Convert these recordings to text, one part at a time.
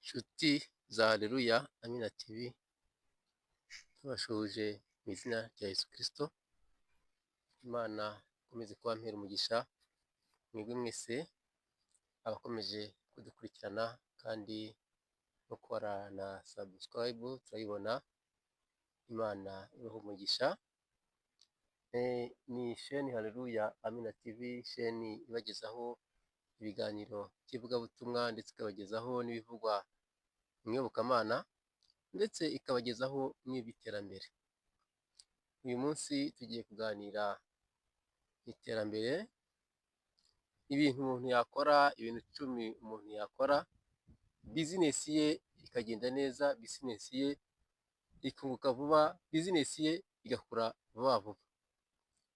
Nshuti za Haleluya Amina TV, tubasuhuje mu izina rya Yesu Kristo. Imana ikomeze kubampera umugisha mwebwe mwese abakomeje kudukurikirana kandi mukora na subscribe, turayibona. Imana ibahe umugisha. Ni sheni Haleluya Amina TV, sheni ibagezaho ibiganiro by'ivugabutumwa, ndetse ikabagezaho n'ibivugwa mu iyobokamana, ndetse ikabagezaho n'iby'iterambere. Uyu munsi tugiye kuganira iterambere, ibintu umuntu yakora, ibintu 10 umuntu yakora bizinesi ye ikagenda neza, bizinesi ye ikunguka vuba, bizinesi ye igakura vuba vuba.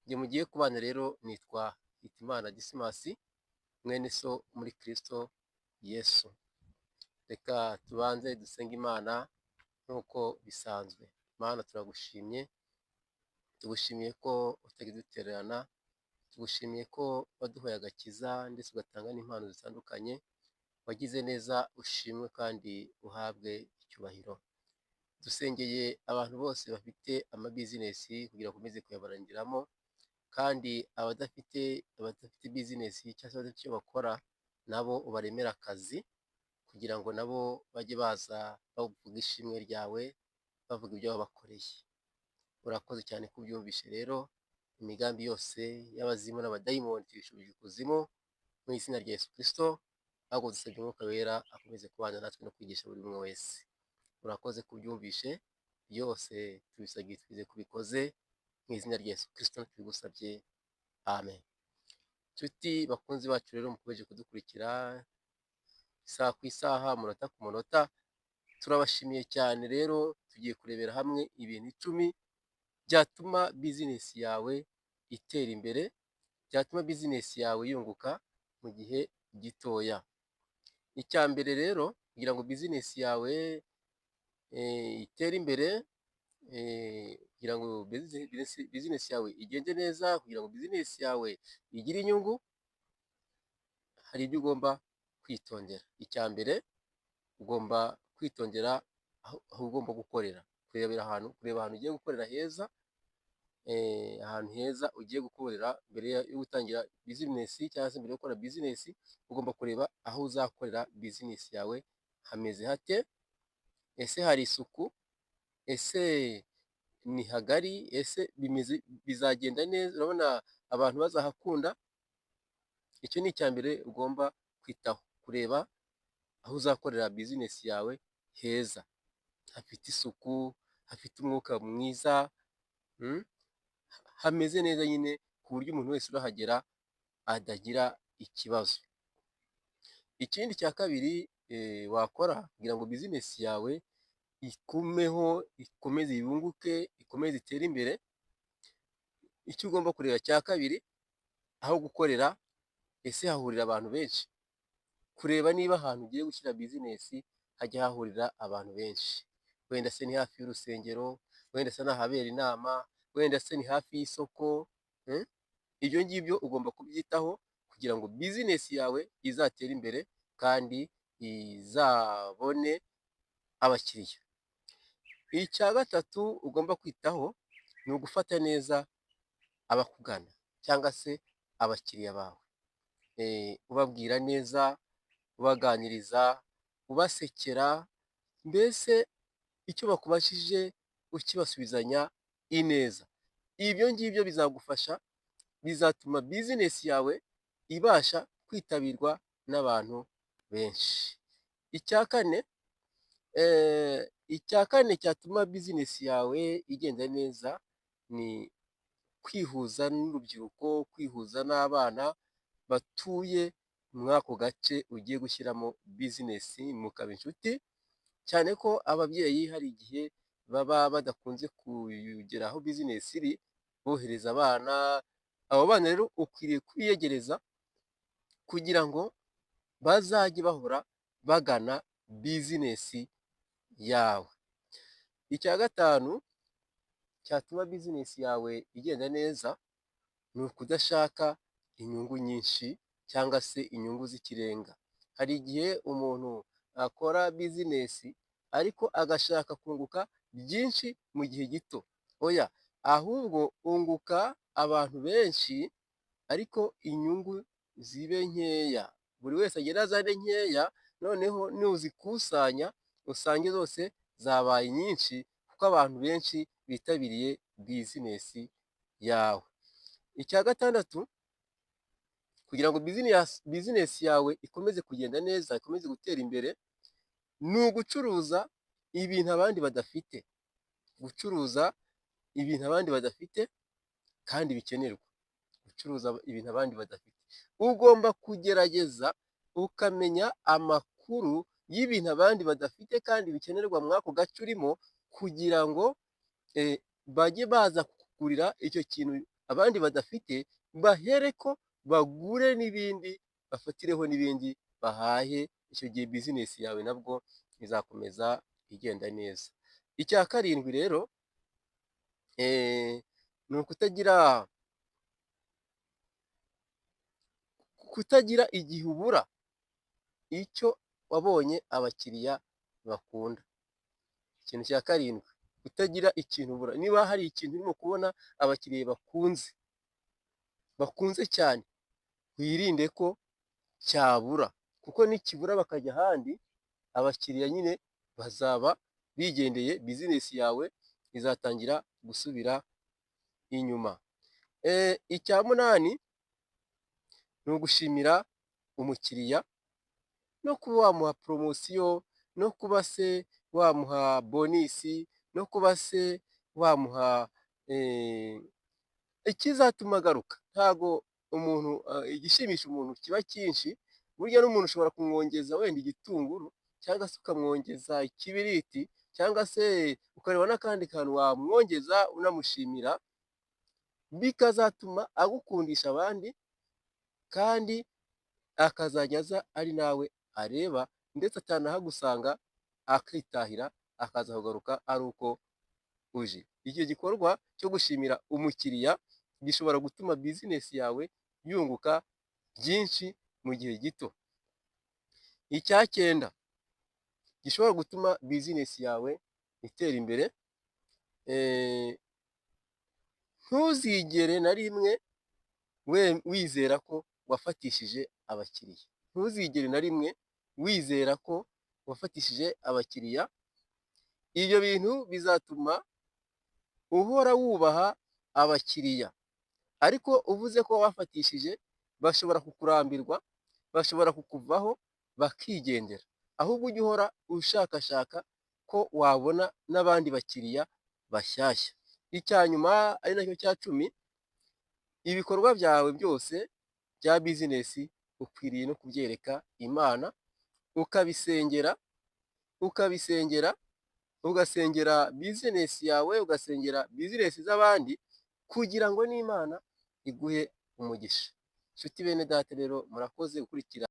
Njye mugiye kubana rero nitwa Hitimana Dismas, mwene so muri Kristo Yesu. Reka tubanze dusenge Imana nk'uko bisanzwe. Mana, turagushimye, tugushimiye ko utajya udutererana, tugushimiye ko waduhaye agakiza ndetse ugatanga n'impano zitandukanye. Wagize neza, ushimwe kandi uhabwe icyubahiro. Dusengeye abantu bose bafite amabizinesi kugira ngo bakomeze kuyabarangiramo, kandi abadafite bizinesi cyangwa se abadafite icyo bakora nabo ubaremere akazi, kugira ngo nabo bajye baza bavuga ishimwe ryawe, bavuga ibyo wabakoreye. Urakoze cyane ko ubyumvishe rero. Imigambi yose y'abazimu n'abadayimoni tuyishubije ikuzimu mu izina rya Yesu Kristo, ahubwo dusabye Umwuka Wera akomeze kubana natwe no kwigisha buri umwe wese. Urakoze ko ubyumvishe byose, tubisabye twizeye ko ubikoze mu izina rya Yesu Kristo tubigusabye, amen. Nshuti bakunzi bacu rero, mukomeje kudukurikira isaha ku isaha, umunota ku munota, turabashimiye cyane. Rero tugiye kurebera hamwe ibintu 10 byatuma bizinesi yawe itera imbere, byatuma bizinesi yawe yunguka mu gihe gitoya. Icya mbere rero, kugira ngo bizinesi yawe itere imbere, kugira ngo bizinesi yawe igende neza, kugira ngo bizinesi yawe igire inyungu, hari ibyo ugomba kwitondera. Icya mbere, ugomba kwitondera aho ugomba gukorera, kureba ahantu ugiye gukorera heza, ahantu heza ugiye gukorera. Mbere yo gutangira bizinesi cyangwa se mbere yo gukora bizinesi, ugomba kureba aho uzakorera bizinesi yawe hameze hate. Ese hari isuku? Ese ni hagari? Ese bimeze, bizagenda neza? Urabona abantu bazahakunda? Icyo ni icya mbere ugomba kwitaho, kureba aho uzakorera bizinesi yawe heza, hafite isuku, hafite umwuka mwiza, hameze neza nyine, ku buryo umuntu wese urahagera atagira ikibazo. Ikindi cya kabiri wakora kugira ngo bizinesi yawe ikumeho, ikomeze yunguke, ikomeze itere imbere, icyo ugomba kureba cya kabiri, aho gukorera, ese hahurira abantu benshi? Kureba niba ahantu ugiye gushyira bizinesi hajya hahurira abantu benshi. Wenda se ni hafi y'urusengero, wenda se ni ahabera inama, wenda se ni hafi y'isoko. Ibyo ngibyo ugomba kubyitaho kugira ngo bizinesi yawe izatere imbere kandi izabone abakiriya. Icya gatatu ugomba kwitaho ni ugufata neza abakugana cyangwa se abakiriya bawe, ubabwira neza, ubaganiriza, ubasekera, mbese icyo bakubajije ukibasubizanya ineza. Ibyo ngibyo bizagufasha, bizatuma bizinesi yawe ibasha kwitabirwa n'abantu benshi. Icya kane cyatuma bizinesi yawe igenda neza ni kwihuza n'urubyiruko, kwihuza n'abana batuye muri ako gace ugiye gushyiramo bizinesi, mukaba inshuti, cyane ko ababyeyi hari igihe baba badakunze kugera aho bizinesi iri, bohereza abana. Abo bana rero ukwiriye kubiyegereza kugira ngo bazajye bahora bagana bizinesi yawe. Icya gatanu cyatuma bizinesi yawe igenda neza ni ukudashaka inyungu nyinshi cyangwa se inyungu z'ikirenga. Hari igihe umuntu akora bizinesi ariko agashaka kunguka byinshi mu gihe gito. Oya, ahubwo unguka abantu benshi ariko inyungu zibe nkeya, buri wese agende azane nkeya, noneho nuzikusanya usange zose zabaye nyinshi kuko abantu benshi bitabiriye bizinesi yawe. Icya gatandatu, kugira ngo bizinesi yawe ikomeze kugenda neza, ikomeze gutera imbere, ni ugucuruza ibintu abandi badafite, gucuruza ibintu abandi badafite kandi bikenerwa, gucuruza ibintu abandi badafite. Ugomba kugerageza ukamenya amakuru y'ibintu abandi badafite kandi bikenerwa muri ako gace urimo, kugira ngo bajye baza kukugurira icyo kintu abandi badafite, bahereko bagure n'ibindi, bafatireho n'ibindi bahahe, icyo gihe bizinesi yawe nabwo izakomeza igenda neza. Icya karindwi rero ni ukutagira igihe ubura icyo wabonye abakiriya bakunda. Ikintu cya karindwi, kutagira ikintu ubura. Niba hari ikintu urimo kubona abakiriya bakunze, bakunze cyane, wirinde ko cyabura, kuko nikibura bakajya ahandi, abakiriya nyine bazaba bigendeye, bizinesi yawe izatangira gusubira inyuma. Icya munani ni ugushimira umukiriya no kuba wamuha poromosiyo, no kuba se wamuha bonisi, no kuba se wamuha ikizatuma agaruka. Ntago umuntu igishimisha umuntu kiba cyinshi, burya n'umuntu ushobora kumwongeza wenda igitunguru cyangwa se ukamwongeza ikibiriti cyangwa se ukareba n'akandi kantu wamwongeza unamushimira, bikazatuma agukundisha abandi kandi akazajya aza ari nawe areba, ndetse atanahagusanga akitahira akaza kugaruka ari uko uje. Icyo gikorwa cyo gushimira umukiriya gishobora gutuma bizinesi yawe yunguka byinshi mu gihe gito. Icya cyenda gishobora gutuma bizinesi yawe itera imbere, ntuzigere na rimwe wizera ko wafatishije abakiriya, ntuzigere na rimwe wizera ko wafatishije abakiriya, ibyo bintu bizatuma uhora wubaha abakiriya, ariko uvuze ko wafatishije bashobora kukurambirwa, bashobora kukuvaho bakigendera, ahubwo ujye uhora ushakashaka ko wabona n'abandi bakiriya bashyashya. Icya nyuma ari nacyo cya 10, ibikorwa byawe byose bya bizinesi ukwiriye no kubyereka Imana, ukabisengera, ukabisengera, ugasengera bizinesi yawe, ugasengera bizinesi z'abandi, kugira ngo n'Imana iguhe umugisha. Nshuti bene data rero murakoze gukurikira.